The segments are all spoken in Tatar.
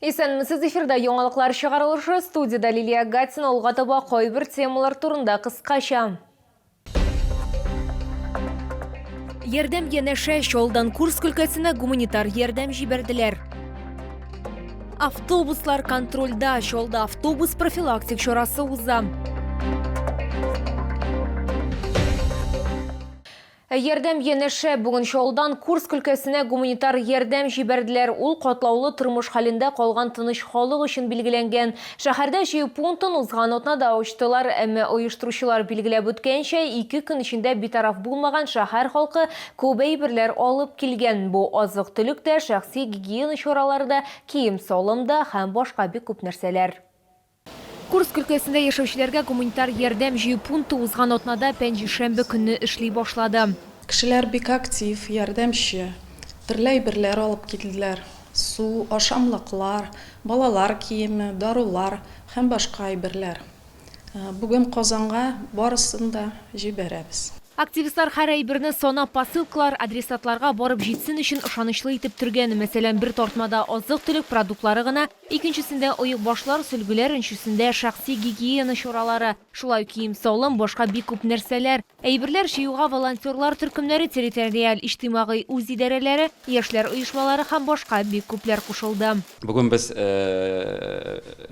Исәнмесез, эфирда яңалыклар чыгарылышы, студиядә Лилия Гатина, алга таба кайбер темалар турында кыскача. Ярдәм янәшә, Чаллыдан Курск өлкәсенә гуманитар ярдәм җибәрделәр. Автобуслар контрольдә, Чаллыда автобус профилактик чарасы уза. Ә ярдәм янәшә. Бүген Чаллыдан Курск өлкәсенә гуманитар ярдәм җибәрделәр. Ул катлаулы тормыш хәлендә калган тыныч халык өчен билгеләнгән. Шәһәрдә җыю пунктын узган атнада ачтылар. Әмма оештыручылар билгеләп үткәнчә, ике көн эчендә битараф булмаган шәһәр халкы күп әйберләр алып килгән. Бу азык-төлек тә, шәхси гигиена чаралары да, кием-салым да һәм башка бик күп нәрсәләр. Курск өлкәсендә яшәүчеләргә гуманитар ярдәм җыю пункты узган атнада пәнҗешәмбе көнне эшли башлады. Кешеләр бик актив, ярдәмче. Төрле әйберләр алып килделәр, су, ашамлыклар, балалар киеме, дарулар һәм башка әйберләр. Бүген Казанга барысын да җибәрәбез. Активистлар һәр әйберне санап, посылкалар адресатларга барып җитсен өчен ышанычлы итеп төргән. Мәсәлән, бер тартмада азык-төлек продуктлары гына, икенчесендә оекбашлар, сөлгеләр, өнчесендә шәхси гигиена чаралары, шулай ук кием-салым, башка бик күп нәрсәләр. Әйберләр җыюга волонтерлар төркемнәре, территориаль иҗтимагый үзидарәләре, яшьләр оешмалары һәм башка бик күпләр кушылды. Бүген без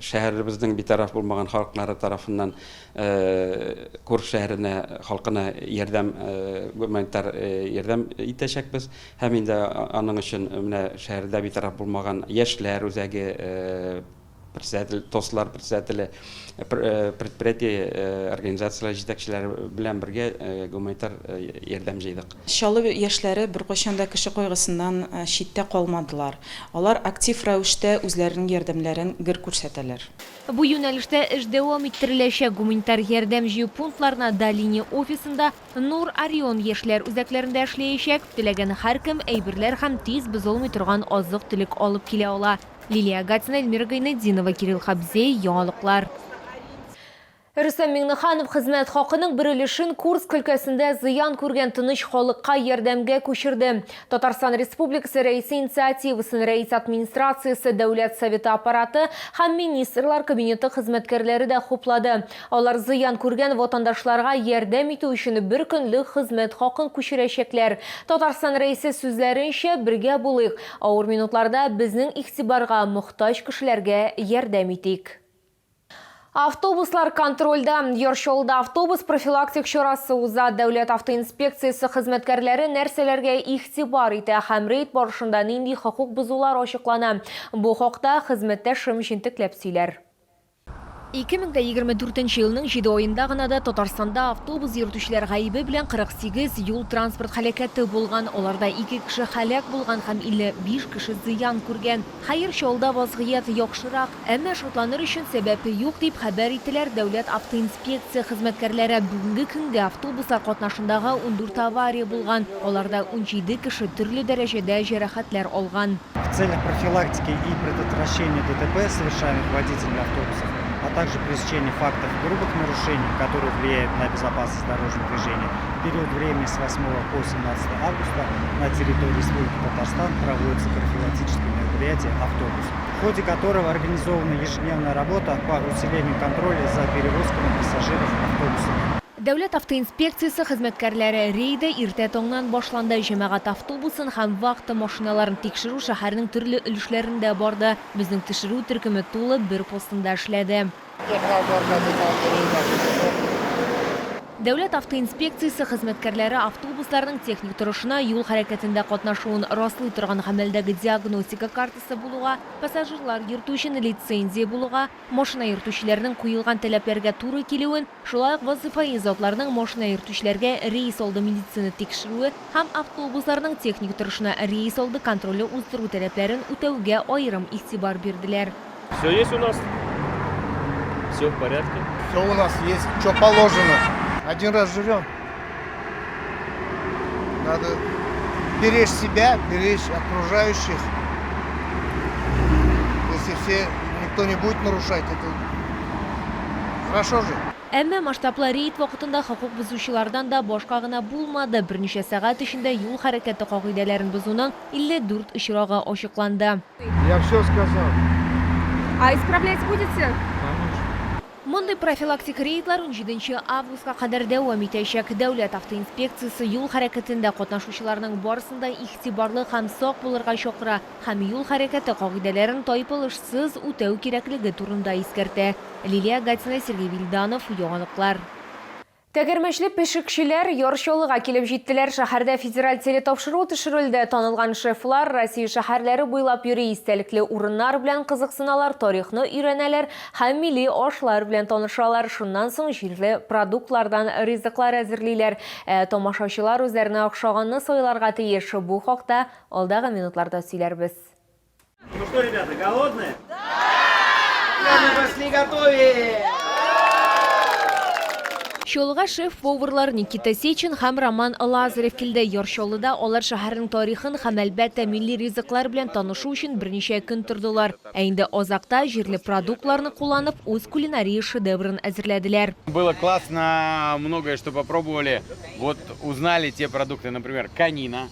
шәһәребезнең битараф булмаган халыклары тарафыннан Курск шәһәренә халкына ярдәм, гуманитар ярдәм итәчәкбез. Һәм инде аның өчен менә шәһәрдә битараф булмаган яшьләр үзәге председатель, ТОСлар председателе, предприятие, организацияләр җитәкчеләре белән бергә гуманитар ярдәм җыйдык. Чаллы яшьләре беркайчан да кеше кайгысыннан читтә калмадылар. Алар актив рәвештә үзләренең ярдәмнәрен гер күрсәтәләр. Бу юнәлештә эш дәвам иттереләчәк. Гуманитар ярдәм җыю пунктларына Долине офисында, Нур, Орион яшьләр үзәкләрендә эшләячәк. Теләгән һәркем әйберләр һәм тиз бозылмый торган азык-төлек алып килә ала. Лилия Гатина, Эльмира Гайнетдинова, Кирилл Хабзей, Яңалыклар. Рөстәм Миңнеханов хезмәт хакының бер өлешен Курск өлкәсендә зыян күргән тыныч халыкка ярдәмгә күчерде. Татарстан Республикасы Рәисе инициативасын Рәис администрациясе, Дәүләт Советы аппараты һәм Министрлар Кабинеты хезмәткәрләре дә хуплады. Алар зыян күргән ватандашларга ярдәм итү өчен бер көнлек хезмәт хакын күчерәчәкләр. Татарстан Рәисе сүзләренчә, бергә булыйк, авыр минутларда безнең игътибарга мохтаҗ кешеләргә ярдәм итик. Автобуслар контрольдә. Яр Чаллыда автобус профилактик чарасы уза. Дәүләт автоинспекциясе хезмәткәрләре нәрсәләргә игътибар итә һәм рейд барышында нинди хокук бозулар ачыклана? Бу хакта хезмәттәшем җентекләп сөйләр. 2024 нче елның җиде аенда гына да Татарстанда автобус йөртүчеләр гаебе белән 48 юл-транспорт һәлакәте булган, аларда ике кеше һәлак булган һәм 55 кеше зыян күргән. Хәер, Чаллыда вазгыять яхшырак. Әмма шатланыр өчен сәбәп юк, дип хәбәр иттеләр Дәүләт автоинспекция хезмәткәрләре. Бүгенге көнгә автобуслар катнашындагы 14 авария булган, аларда 17 кеше төрле дәрәҗәдә җәрәхәтләр алган. В целях профилактики и предотвращения ДТП, совершаемых водителями автобусов, а также пресечения фактов грубых нарушений, которые влияют на безопасность дорожного движения, в период времени с 8 по 17 августа на территории Республики Татарстан проводится профилактическое мероприятие «Автобус», в ходе которого организована ежедневная работа по усилению контроля за перевозками пассажиров автобусами. Дәүләт автоинспекциясе хезмәткәрләре рейды иртә таңнан башланды. Җәмәгать автобусын һәм вахта машиналарын тикшерү шәһәрнең төрле өлешләрендә барды. Безнең төшерү төркеме тулы бер постында эшләде. Дәүләт автоинспекциясе хезмәткәрләре автобусларның техник торышына, юл хәрәкәтендә катнашуын раслый торган гамәлдәге диагностика картасы булуга, пассажирлар йөртү өчен лицензия булуга, машина йөртүчеләрнең куелган таләпләргә туры килүен, шулай ук вазыйфаи затларның машина йөртүчеләргә рейс алды медицина тикшерүе һәм автобусларның техник торышына рейс алды контроле уздыру таләпләрен үтәүгә аерым игътибар бирделәр. Все есть у нас, все в порядке. Все у нас есть, что положено. Один раз живем. Надо беречь себя, беречь окружающих. Если все, никто не будет нарушать, это хорошо же. Әмма масштаблы рейд вакытында хокук бозучылардан да башка гына булмады, берничә сәгать эчендә юл хәрәкәте кагыйдәләрен бозуның 54 очрагы ачыкланды. Я все сказал. А исправлять будете? Мондый профилактик рейдлар унҗиденче августка кадәр дәвам итәчәк. Дәүләт автоинспекциясе юл хәрәкәтендә катнашучыларның барысын да игътибарлы һәм сак булырга чакыра һәм юл хәрәкәте кагыйдәләрен тайпылышсыз үтәү кирәклеге турында искәртә. Лилия Гатина, Сергей Вильданов, Яңалыклар. Тәгәрмәчле пешекчеләр Яр Чаллыга килеп җиттеләр. Шәһәрдә федераль телетапшыру төшерелде. Танылган шефлар Россия шәһәрләре буйлап йөри, истәлекле урыннар белән кызыксыналар, тарихны өйрәнәләр һәм милли ашлар белән танышалар. Шуннан соң җирле продуктлардан ризыклар әзерлиләр. Ә тамашачылар үзләренә охшаганны сайларга тиеш. Бу хакта алдагы минутларда сөйләрбез. Ну что, ребята, голодные? Да! Мы пошли готовить! Чаллыга шеф-поварлар Никита Сечин һәм Роман Лазарев килде. Яр Чаллыда алар шәһәрнең тарихын һәм, әлбәттә, милли ризыклар белән танышу өчен берничә көн тордылар. Ә инде азакта, җирле продуктларны кулланып, үз кулинария шедеврын әзерләделәр. Было классно, многое что попробовали. Вот узнали те продукты, например, конина,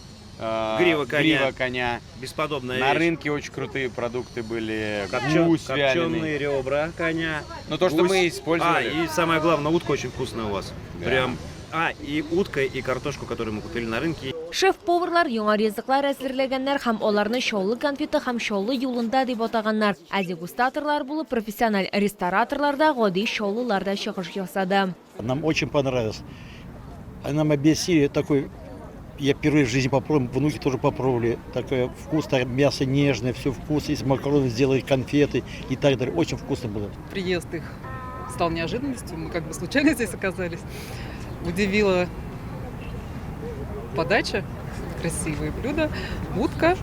Грива коня. Грива коня. Бесподобная На вещь. рынке очень крутые продукты были. Копчен, Гусь вяленый. Копченые ребра коня. Ну, то, что Гусь. мы использовали. А, и самое главное, утка очень вкусная у вас. Да. Прям. А, и утка, и картошку, которую мы купили на рынке. Шеф-поварлар яңа ризыклар әзерләгәннәр һәм аларны Чаллы конфеты һәм Чаллы юлында дип атаганнар. Ә дегустаторлар булып профессиональ рестораторлар да, гади чаллылар да чыгыш ясады. Нам очень понравилось. Нам объяснили такой, я впервые в жизни попробовал, внуки тоже попробовали, такое вкусное мясо нежное, все вкусно, из макарон сделали конфеты и так далее. Очень вкусно было. Приезд их стал неожиданностью, мы как бы случайно здесь оказались. Удивила подача, красивые блюда, утка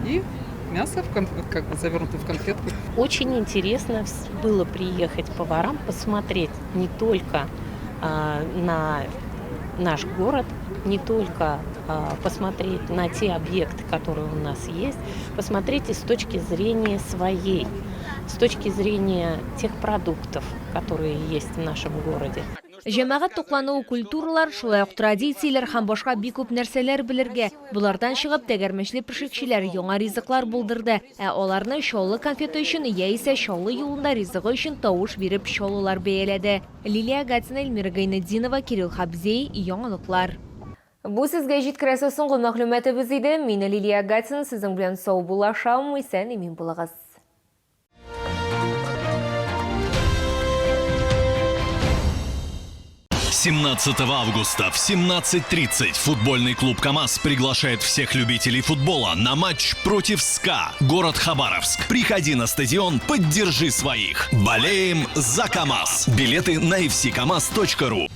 и мясо, в как бы завернутое в конфетку. Очень интересно было приехать поварам, посмотреть не только на наш город, не только посмотреть на те объекты, которые у нас есть, посмотреть и с точки зрения своей, с точки зрения тех продуктов, которые есть в нашем городе. Җәмәгать туклануы культуралар, шулай ук традицияләр һәм башка бик күп нәрсәләр белергә. Болардан чыгып, тәгәрмәчле пешекчеләр яңа ризыклар булдырды. Ә аларны Чаллы конфеты өчен яисә Чаллы юлында ризыгы өчен тавыш биреп чаллылар бәяләде. Лилия Гатина, Эльмира Гайнетдинова, Кирилл Хабзей, Яңалыклар. Бу сезгә җиткерәсе соңгы мәгълүматыбыз иде. Мин Лилия Гатина сезнең белән саубуллашам. Исән-имин булыгыз. 17 августа в 17:30 футбольный клуб «КамАЗ» приглашает всех любителей футбола на матч против СКА, город Хабаровск. Приходи на стадион, поддержи своих. Болеем за КамАЗ. Билеты на fckamaz.ru.